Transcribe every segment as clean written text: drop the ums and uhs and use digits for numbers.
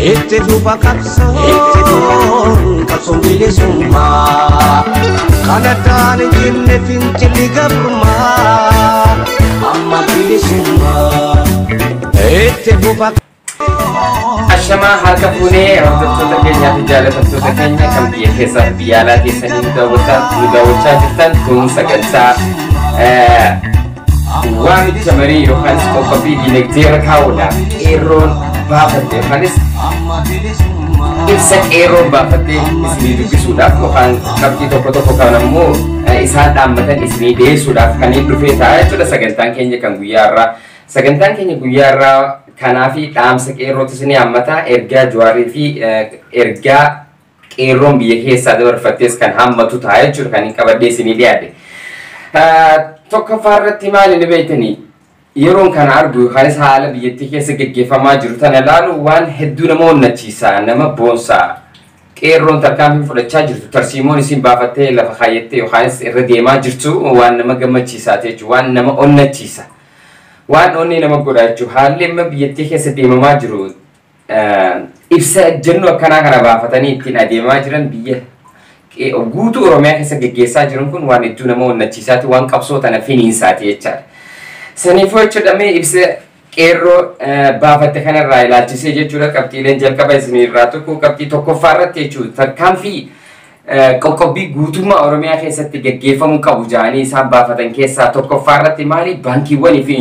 Itti fufa qabsoon, qabsoon bilisummaa. Kan addaan hin jenne fincilli gabrummaa. Amma bilisummaa. Itti fufa. Ashamaa harka fuunee hordoftoota keenyaa fi jaalatamtoota keenya kan biyya keessaa fi biyya alaa keessanii nu daawwachaa jirtan kun sagantaa waamicha marii yookaanis qoqqobbii diinagdee irra kaa'uudhaaf qeerroon baafatte yookaanis ibsa qeerroon baafattee isinii dubbisuudhaaf yookaan qabxii tokko tokko kan ammoo isaan dhaammatan isinii dhiyeessuudhaaf kan hin dhufee ta'a jechuudha sagantaan keenya kan guyyaa irraa. Sagantaan keenya guyyaa irraa kanaa fi dhaamsa qeerrootu isinii hammata ergaa Jawaarii fi ergaa qeerroon biyya keessaa dabarfattees kan hammatu ta'a jechuudha kan hin qabadhee isinii dhiyaadhe. Tokkoffaa irratti maali ni beektanii? Yeroon kana argu yookaanis haala biyyattii keessa gaggeeffamaa jiru tana ilaalu waan hedduu nama onnachiisa, nama boonsa. Qeerroon tarkaanfii fudhachaa jirtu, tarsiimoon isin baafattee lafa kaayyattee yookaanis irra deemaa jirtu waan nama gammachiisaa jechuudha, waan nama onnachiisa. Waan onnee nama godha jechuudha. Haalli amma biyyattii keessa deemamaa jiru ibsa ejjennoo akkanaa kana baafatanii ittiin adeemaa jiran biyya guutuu Oromiyaa keessa gaggeessaa jiran kun waan hedduu nama onnachiisaati, waan qabsoo tana finiinsaati jechaadha. Saniifuu jechuudha mee ibsa qeerroo baafatte kanarraa ilaalchisee jechuudha qabxiileen jalqaba isinirraa tokko qabxii tokkoffaa irratti jechuudha tarkaanfii qoqqobbii guutummaa Oromiyaa keessatti gaggeeffamuu qabu jedhanii isaan baafatan keessaa tokkoffaa irratti maali baankiiwwanii fi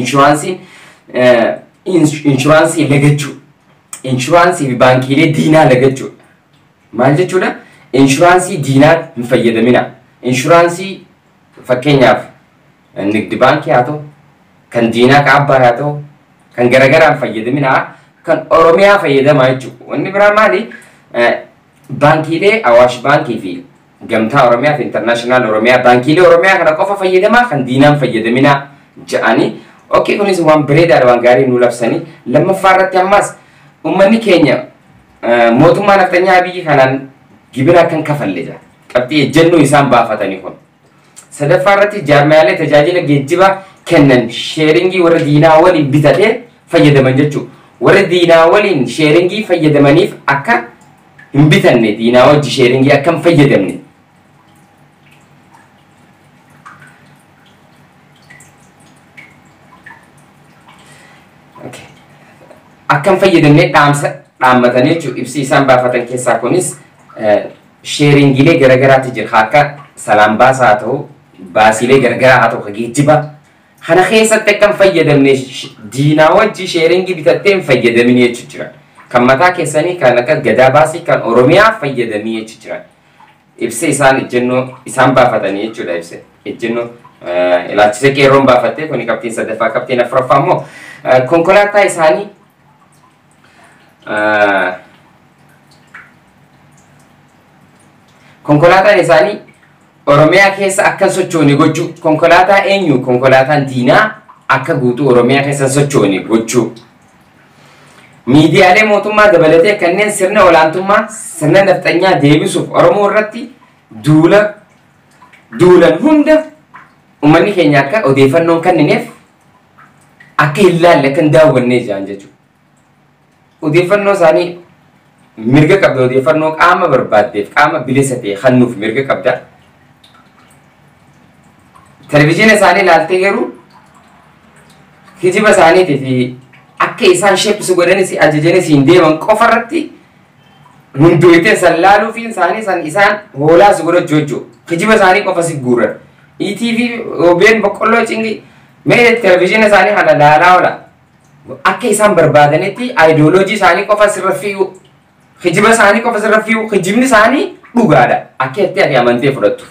inshuraansii lagachuu, inshuraansii fi baankiilee diinaa lagachuu. Maal jechuudha? Inshuraansii diinaa hin fayyadamina. Inshuraansii fakkeenyaaf nigdi baankii haa ta'u, kan diinaa kaabbaa haa ta'u, kan garagaraa hin fayyadamina, kan Oromiyaa fayyadamaa jechuudha. Wanni biraa maali? Baankiilee Awaash Baankii fi Gamtaa Oromiyaa fi Intarnaashinaal Oromiyaa baankiilee Oromiyaa kana qofa fayyadamaa kan diinaa hin fayyadamina jedhanii. Okey, kunis waan bareedaadha, waan gaarii nu labsanii. Lammaffaa irratti ammas uummanni keenya mootummaa nafxanyaa biyyi kanaan gibira akka hin kafalle jedha. Qabxii ejjennoo isaan baafatanii kun. Sadaffaa irratti jaarmiyaalee tajaajila geejjibaa kennan sheeringii warra diinaa waliin bitatee fayyadaman jechuudha. Warra diinaa waliin sheeringii fayyadamaniif akka hin bitanne, diinaa wajji sheeringii akka hin fayyadamne. Akka hin fayyadamne dhaamsa dhaammatanii jechuudha. Ibsi isaan baafatan keessaa kunis sheeringiilee garagaraatu jira. Akka salaam baasaa haa ta'u, baasiilee garagaraa haa ta'u, geejjiba. Kana keessatti akka hin fayyadamne diinaa wajji sheeringii bitattee hin fayyadamin jechuudha jira. Kan mataa keessanii kan akka gadaa baasii kan Oromiyaa fayyadamii jechuudha jira. Ibsa isaan ejjennoo isaan baafatanii jechuudha ibsa. Ejjennoo ilaalchise qeerroon baafattee kuni qabxiin sadaffaa qabxiin afuraffaa immoo konkolaataa isaanii konkolaataan isaanii Oromiyaa keessa akka hin sochoone gochuu. Konkolaataa eenyu? Konkolaataan diinaa akka guutuu Oromiyaa keessa hin sochoone gochuu. Miidiyaalee mootummaa dabalatee kanneen sirna olaantummaa sirna nafxanyaa deebisuuf Oromoo irratti duulan hunda uummanni keenya akka odeeffannoon kennineef akka hin laalle akka hin daawwannee jiran jechuudha. Odeeffannoo isaanii mirga qabda, odeeffannoo qaama barbaaddeef qaama bilisa ta'e kennuuf mirga qabda. Televizyiina isaanii ilaaltee garuu kijiba isaaniitii fi akka isaan sheeppisu godhanis ajajanis hin deeman qofa irratti hundooyitee san laaluu fi isaanii san isaan hoolaas godhachuu jechuudha. Kijiba isaanii qofa si guuran. ETV, OBN, boqqolloo cingii mee televizyiina isaanii kana laalaa oola. Akka isaan barbaadanitti aayidooloojii isaanii qofa sirra fi'u. Kijiba isaanii qofa sirra fi'u. Kijibni isaanii dhugaadha. Akka itti ati amantee fudhattu.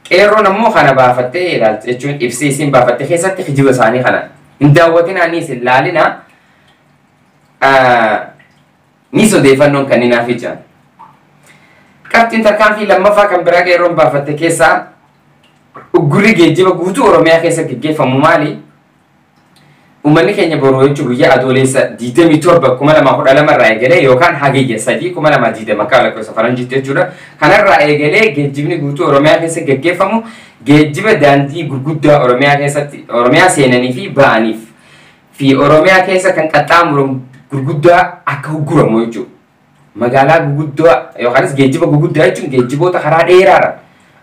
Qeerroon ammoo kana baafattee ilaalte jechuun ibsi isin baafatte keessatti kijiba isaanii kana hin daawwatinaa ni isin laalinaa ni odeeffannoon kanneenaaf ijaan. Qabxiin tarkaanfii lammaffaa kan biraa qeerroon baafatte keessaa uggurri geejjiba guutuu Oromiyaa keessa gaggeeffamu maali? Uummanni keenya boruu jechuun guyyaa adoolessa 27 2012 irraa eegalee yookaan hagayya 3 2020 akka lakkoofsa faranjiitti jechuudha. Kanarraa eegalee geejjibni guutuu Oromiyaa keessa gaggeeffamu geejjiba daandii gurguddaa Oromiyaa keessatti Oromiyaa seenanii fi ba'aniif fi Oromiyaa keessa kan qaxxaamuran gurguddaa akka ugguramu jechuudha. Magaalaa gurguddaa yookaanis geejjiba gurguddaa jechuun geejjiboota karaa dheeraadha.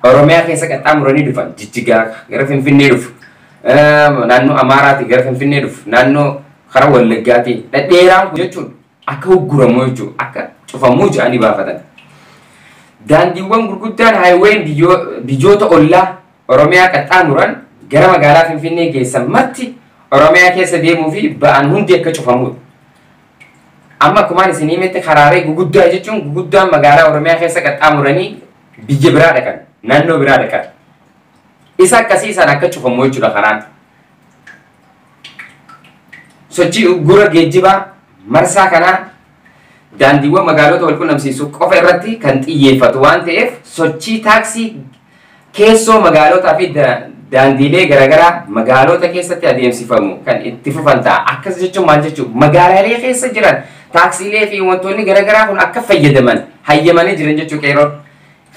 Oromiyaa keessa qaxxaamuranii dhufan Jijjigaa gara Finfinnee dhufu. Naannoo Amaaraatii gara Finfinnee dhufu. Naannoo karaa Wallaggaatii dhedheeraan kun jechuun akka ugguramu jechuudha. Akka cufamuu jedhanii baafatan. Daandiiwwan gurguddaan haayiween biyyoota ollaa Oromiyaa qaxxaamuran gara magaalaa Finfinnee geessan marti Oromiyaa keessa deemuu fi ba'an hundi akka cufamudha. Amma akkumaan isin himetti karaalee guguddaa jechuun guguddaan magaalaa Oromiyaa keessa qaxxaamuranii biyya biraa dhaqan, naannoo biraa dhaqan. Isa akkasii isaan akka cufamu jechuudha karaan. Sochii uggura geejjibaa marsaa kanaa daandiiwwan magaalota wal qunnamsiisu qofa irratti kan xiyyeeffatu waan ta'eef sochii taaksii keessoo magaalotaa fi daandiilee garaagaraa magaalota keessatti adeemsifamu kan itti fufan ta'a. Akkas jechuun maal jechuun magaalaalee keessa jiran taaksiilee fi wantoonni garaagaraa kun akka fayyadaman hayyamanii jiran jechuu qeerroon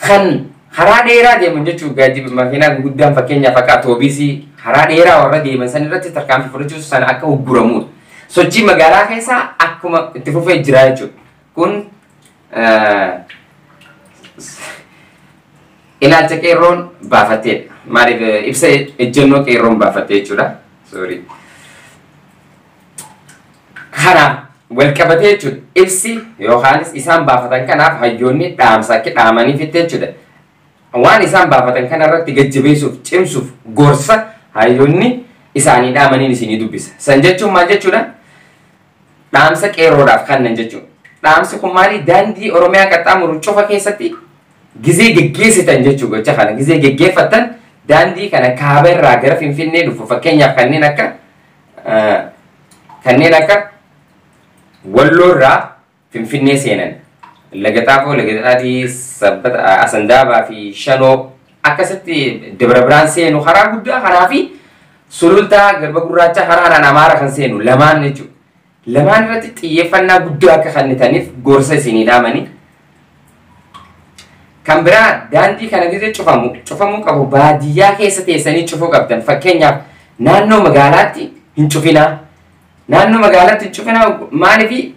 kan karaa dheeraa deeman jechuu geejjiba makiinaa guguddaan fakkeenyaaf akka atoobisii karaa dheeraa warra deeman san irratti tarkaanfii fudhachuu sana akka ugguramudha. Sochii magaalaa keessaa akkuma itti fufee jira jechuudha. Kun ilaalcha qeerroon baafatteedha. Maaliif ibsa ejjennoo qeerroon baafattee jechuudha. Sorry. Kanaaf wal qabatee jechuudha. Ibsi yookaanis isaan baafatan kanaaf hayyoonni dhaamsa akka dhaamanii fitte jechuudha. Waan isaan baafatan kanarratti gajjabeessuuf, cimsuuf gorsa hayyoonni isaanii dhaamaniin isinii dubbisa. San jechuun maal jechuudha? Dhaamsa qeerroodhaaf kennan jechuudha. Dhaamsi kun maali? Daandii Oromiyaa qaxxaamuru cufa keessatti gizee geggeessitan jechuu gocha kana gizee geggeeffattan daandii kana kaaba irraa gara Finfinnee dhufu fakkeenyaaf kanneen akka Walloo irraa Finfinnee seenan Lagaxaafoo, Lagaxaadii, Sabbata, Asandaabaa fi Shanoo akkasitti Dabra Birhaan seenu karaa guddaa kanaa fi Sulultaa Garba Gurraacha karaa kanaan Amaara kan seenu lamaan jechuudha. Lamaan irratti xiyyeeffannaa guddaa akka kennitaniif gorsa isinii dhaamanii. Kan biraa daandii kana gizee cufamuu qabu baadiyyaa keessa teessanii cufuu qabdan. Fakkeenyaaf naannoo magaalaatti hin cufinaa. Naannoo magaalaatti hin cufinaa maaliif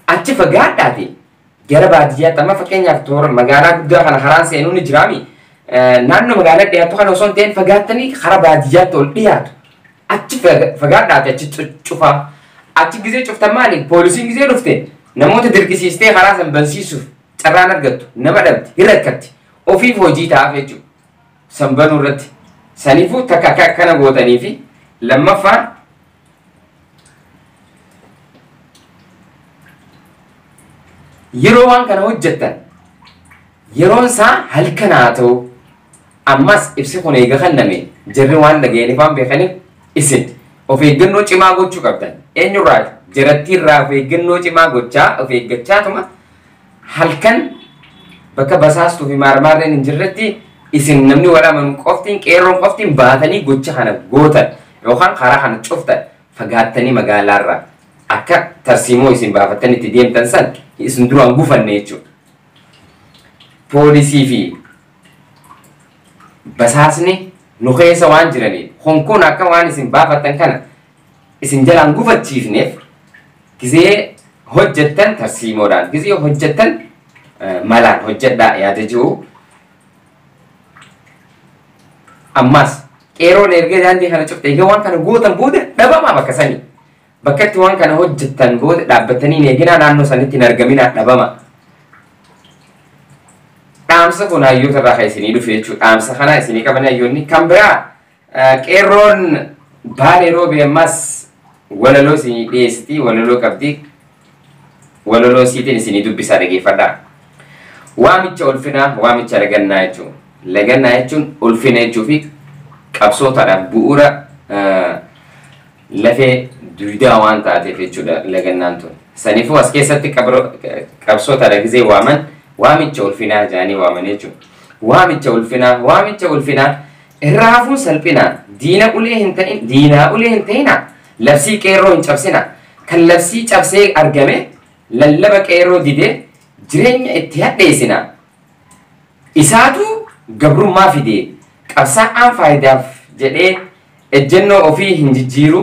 achi fagaadhaati gara baadiyyaatti amma fakkeenyaaf toora magaalaa guddaa kana karaan seenuu ni jiraami. Naannoo magaalaa dhiyaatu kana osoo hin ta'in fagaattanii karaa baadiyyaatti ol dhiyaatu. Achi fagaadhaati achi cufaa. Achi gizee cuftan maali? Poolisiin gizee dhufte namoota dirqisiistee karaa san bansiisuuf carraan argattu nama dhabdi hin rakkatti ofiif hojii ta'aaf jechuudha. San banuu irratti saniifuu takka akka akkana gootanii fi lammaffaa yeroo waan kana hojjettan yeroon isaa halkan haa ta'u ammas ibsi kun eega kenname jarri waan dhaga'aniif waan beekaniif isin of eeggannoo cimaa gochuu qabdan. Eenyurraa jarattiirraa of eeggannoo cimaa gochaa of eeggachaatuma halkan bakka basaastuu fi maarmaarreen hin jirretti isin namni wal amanu qoftiin qeerroon qoftiin baatanii gocha kana gootan yookaan karaa kana cuftan fagaattanii magaalaarraa akka tarsiimoo isin baafattanii itti deemtan san isin duraan gufanne jechuudha. Poolisii fi basaasni nu keessa waan jiraniif honkoon akka waan isin baafattan kana isin jalaan gufachiifneef gizee hojjettan tarsiimoodhaan gizee hojjettan malaan hojjedhaa yaada jiru. Ammas qeerroon erga daandii kana cufte egaa waan kana gootan booda dhabamaa bakka sanii. Bakka itti waan kana hojjettan booda dhaabbatanii hin eeginaa naannoo sanitti hin argaminaa dhabama. Dhaamsa kun hayyoota irraa kan isinii dhufe jechuudha. Dhaamsa kana isinii qaban hayyoonni. Kan biraa qeerroon Baalee Roobee ammas walaloo isinii dhiyeessiti, walaloo qabdi. Walaloo isiitiin isinii dubbisaa dhageeffadhaa. Waamicha ulfinaa, waamicha lagannaa jechuudha. Lagannaa jechuun ulfina jechuu fi qabsootaadhaaf bu'uura lafee duudaa waan taateef jechuudha lagannaan tun. Saniifuu as keessatti qabsootaadha gizee waaman waamicha ulfinaa jedhanii waaman jechuudha. Waamicha ulfinaa, waamicha ulfinaa irraa hafuun salphinaa diina ulee hin ta'in, diinaa ulee hin ta'inaa labsii qeerroo hin cabsinaa. Kan labsii cabsee argame lallaba qeerroo didee jireenya itti hadheessinaa. Isaatu gabrummaa fidee qabsaa'aan faayidaaf jedhee ejjennoo ofii hin jijjiiru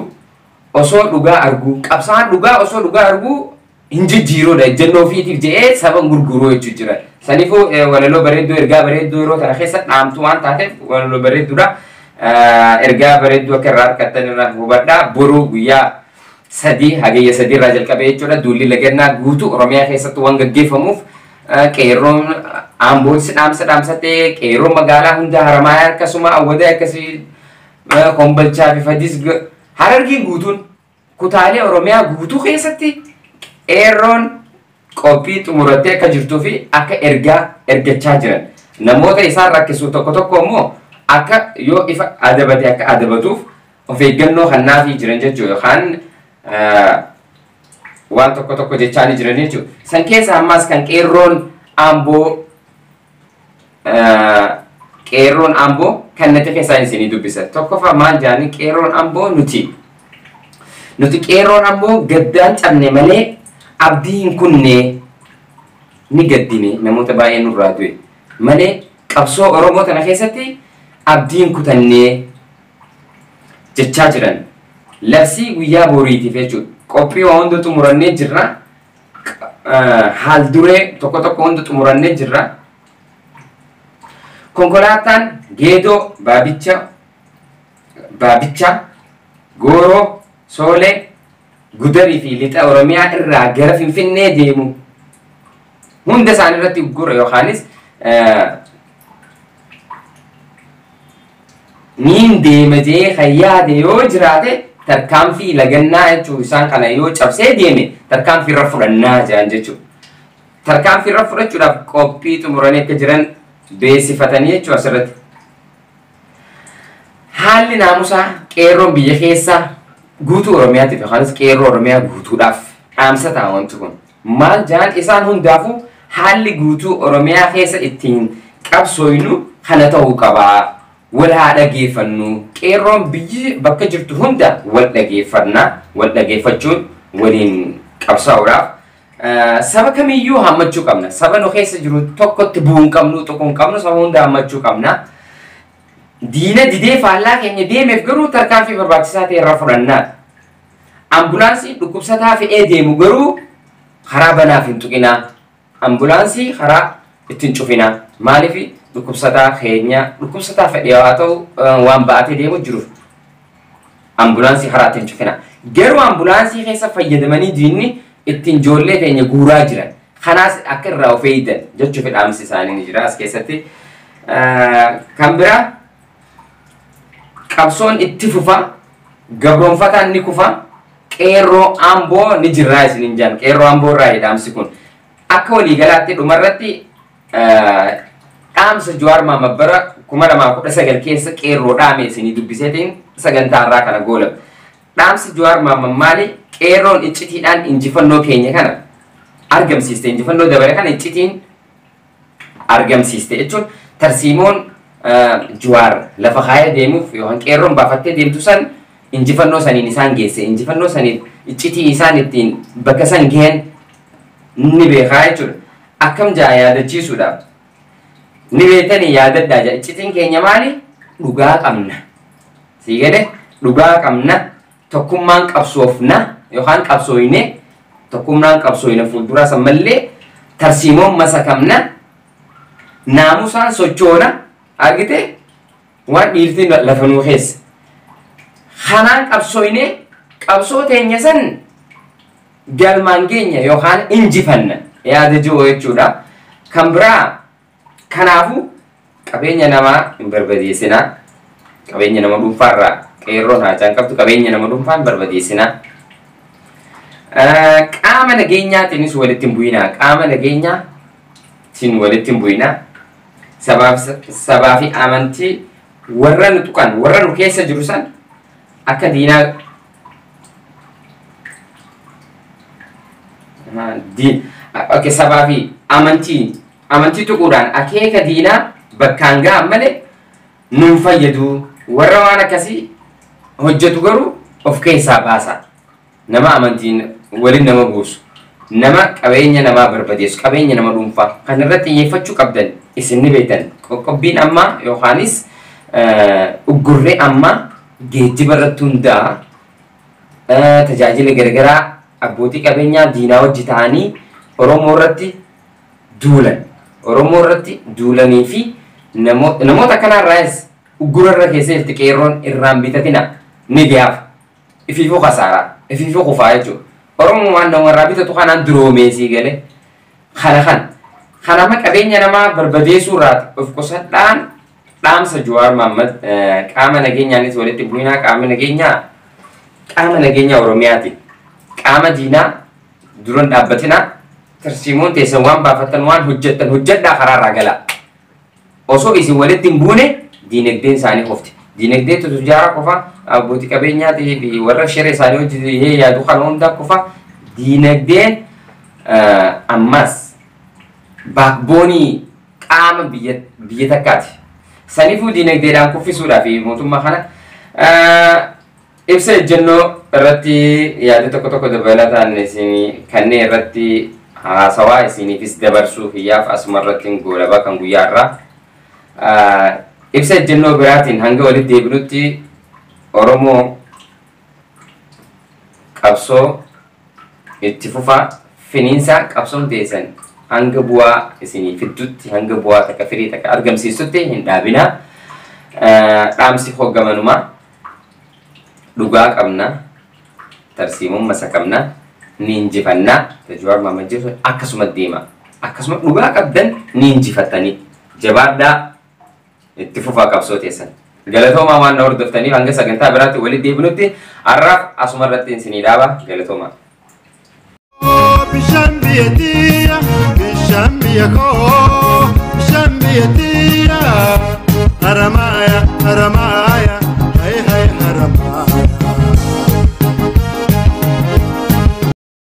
Osoo dhugaa arguu, qabsaa'aan dhugaa osoo dhugaa arguu hin jijjiiruudha, ejjennoo ofiitiif jedhee saba gurguruu jechuu jira. Saniifuu walaloo bareedduu, ergaa bareedduu yeroo kana keessa dhaamtu waan taateef walaloo bareedduudha. Ergaa bareedduu akka irraa argattan irraa hubadhaa. Boruu guyyaa 3, Hagayya 3 irraa jalqabee jechuudha, duulli lagannaa guutuu Oromiyaa keessatti waan gaggeeffamuuf, qeerroon Ambootis dhaamsa dhaamsatee, qeerroon magaalaa hunda, Haramayaa akkasuma, Awwadaa akkasii, Kombolchaa fi Fadis, Harargeen guutuun, kutaalee Oromiyaa guutuu keessatti qeerroon qophii xumurattee akka jirtuu fi akka ergaa ergachaa jiran, namoota isaan rakkisu tokko tokko immoo akka yoo ifa adabate akka adabatuuf of eeggannoo kannaafii jiran jechuudha, yookaan waan tokko tokko jechaa ni jiran jechuudha. San keessa ammaas kan qeerroon Amboo kan natti keessaan isinii dubbisa. Tokkoffaa maal jedhanii qeerroon Amboo? Nuti qeerroon Amboo gaddaan cabne malee abdii hin kunne. Ni gaddine, namoota baay'ee nurraa du'e malee qabsoo Oromoo tana keessatti abdii hin kutannee jechaa jiran. Labsii guyyaa boriitiif jechuudha. Qophii waa hunda xumurannee jirra. Haal duree tokko tokko hunda xumurannee jirra. Konkolaataan Geedoo, Baabicha, Baabicha, Gooroo, Soolee, Gudarii fi Lixa Oromiyaa irraa gara Finfinnee deemu hunda isaanii irratti uggura yookaanis niin deema jee kan yaade yoo jiraate, tarkaanfii lagannaa jechuu isaan kana yoo cabsee deeme tarkaanfii irra fudhannaa jedhan jechuudha. Tarkaanfii irra fudhachuudhaaf qophii xumuranii akka jiran beeksifatanii jechuudha asirratti. Haalli naamusaa qeerroon biyya keessaa guutuu Oromiyaatiif yookaanis qeerroo Oromiyaa guutuudhaaf dhaamsa ta'a wanti kun. Maal jedhan isaan hundaafuu? Haalli guutuu Oromiyaa keessa ittiin qabsooynu kana ta'uu qabaa. Wal haa dhageeffannu. Qeerroon biyyi bakka jirtu hunda wal dhageeffannaa. Wal dhageeffachuun waliin qabsaa'uudhaaf. Saba kamiyyuu hammachuu qabna. Saba nu keessa jiru tokkotti bu'uu hin qabnu, tuquu hin qabnu, saba hunda hammachuu qabna. Diina didee faallaa keenya deemeef garuu tarkaanfii barbaachisaa ta'e irraa fudhannaa. Ambulaansii dhukkubsataa fe'ee deemu garuu karaa banaaf hin tuqinaa. Ambulaansii karaa ittiin cufinaa. Maaliif? Dhukkubsataa keenya, dhukkubsataa fedhee haa ta'u, waan ba'atee deemu jiruuf ambulaansii karaa ittiin cufinaa. Garuu ambulaansii keessa fayyadamanii diinni ittiin ijoollee keenya guuraa jiran. Kanaas akka irraa of eeggan jechuuf dhaamsi isaanii ni jira as keessatti. Kan biraa, qabsoon itti fufa, gabroonfataan ni kufa, qeerroo Amboo ni jirraa isiniin jaan. Qeerroo Amboo irraa dhaamsi kun. Akka waliigalaatti dhumarratti dhaamsa Jawaar Mohaammed bara 2019 keessa qeerroo dhaame isinii dubbiseetiin sagantaa irraa kana goolaba. Dhaamsi Jawaar Mohaammed maali? Qeerroon iccitiidhaan injifannoo keenya kana argamsiiste, injifannoo dabale kana iccitiin argamsiiste jechuun, tarsiimoon Jawaar lafa kaayee deemuuf yookaan qeerroon baafattee deemtu san injifannoo saniin isaan geesse, injifannoo saniin iccitii isaan ittiin bakka san gahan ni beekaa jechuudha. Akkam jaa yaadachiisuudhaaf. Ni beektanii, yaadadhaa jaa. Iccitiin keenya maali? Dhugaa qabna. Sii galee? Dhugaa qabna. Tokkummaan qabsoofna yookaan qabsooyne, tokkummaan qabsooyne fuulduraa san mallee tarsiimoon masakamna, naamusaan sochoona. Argite, waan dhiirti lafa nuu keessa. Kanaan qabsooyne, qabsoo teenya san galmaan geenya yookaan injifanna yaada jiru jechuudha. Kan biraa, kanaafuu qabeenya namaa hin barbadeessinaa. Qabeenya nama dhuunfaarraa qeerroon haacaan qabdu, qabeenya nama dhuunfaa hin barbadeessinaa. Qaama nageenyaatiinis walitti hin bu'inaa. Qaama nageenyaatiin walitti hin bu'inaa. Sabaa fi amantii warra nu tuqan, warra nu keessa jiru san akka diinaa, okay, sabaa fi amantii tuquudhaan akeeka diinaa bakkaan gahan malee nun fayyadu. Warra waan akkasii hojjetu garuu of keessaa baasa. Nama amantiin waliin nama buusu, nama qabeenya namaa barbadeessu, qabeenya nama dhuunfaa kan irratti xiyyeeffachuu qabdan isin ni beektan. Qoqqobbiin ammaa yookaanis uggurree ammaa geejjiba irratti hundaa'a. Tajaajila garagaraa abbootii qabeenyaa diinaa wajji ta'anii Oromoo irratti duulan. Oromoo irratti duulanii fi namoota akkanarraas uggura irra keessa jirti qeerroon irraan bitatina ni gaaf. Ifiifuu kasaaraa, ifiifuu kufaa jechuudha. Oromoo waan nama irraa bitatu kanaan duroomee sii galee kana kana. Kanama qabeenya namaa barbadeessuu irraati of qusadhaan dhaamsa Jawaar Mohammad qaama nageenyaanis walitti bu'inaa qaama nageenyaa qaama nageenya Oromiyaati. Qaama diinaa duran dhaabbatinaa tarsiimoon teessan waan baafattan waan hojjettan hojjedhaa karaa irraa galaa. Osoo isin walitti hin buune diinagdeen isaanii qofti. Diinagdee tujaara qofa abbootii qabeenyaatii fi warra shiree isaanii hojjetee yaadu kana hunda qofa diinagdeen ammas baakboonii qaama biyya takkaati. Saniifuu diinagdeedhaan kuffisuudhaa fi mootummaa kana ibsa ejjennoo irratti yaada tokko tokko dabalataan isin kanneen irratti haasawaa isiniifis dabarsuu hiyyaaf asuma irratti goolabaa kan guyyaa irraa. Ibsa ejjennoo biraatiin hanga walitti deebinutti Oromoo qabsoo itti fufaa finiinsaa qabsoon teessan hanga bu'aa isinii fiddutti hanga bu'aa takka firii takka argamsiistutti hin dhaabinaa. Dhaamsi hooggamanumaa dhugaa qabna tarsiimoon masakamna ni injifannaa Jawaar Mohammad jedhu akkasuma deema akkasuma dhugaa qabdan ni injifattanii jabaadhaa itti fufaa qabsoo teessan. Galatoomaa waan na hordoftaniif hanga sagantaa biraatti walitti deebinutti har'aaf asuma irratti isinii dhaaba galatoomaa. Bishaan biyya tiyya, bishaan biyya koo, bishaan biyya tiyya, haramaaya, haramaaya.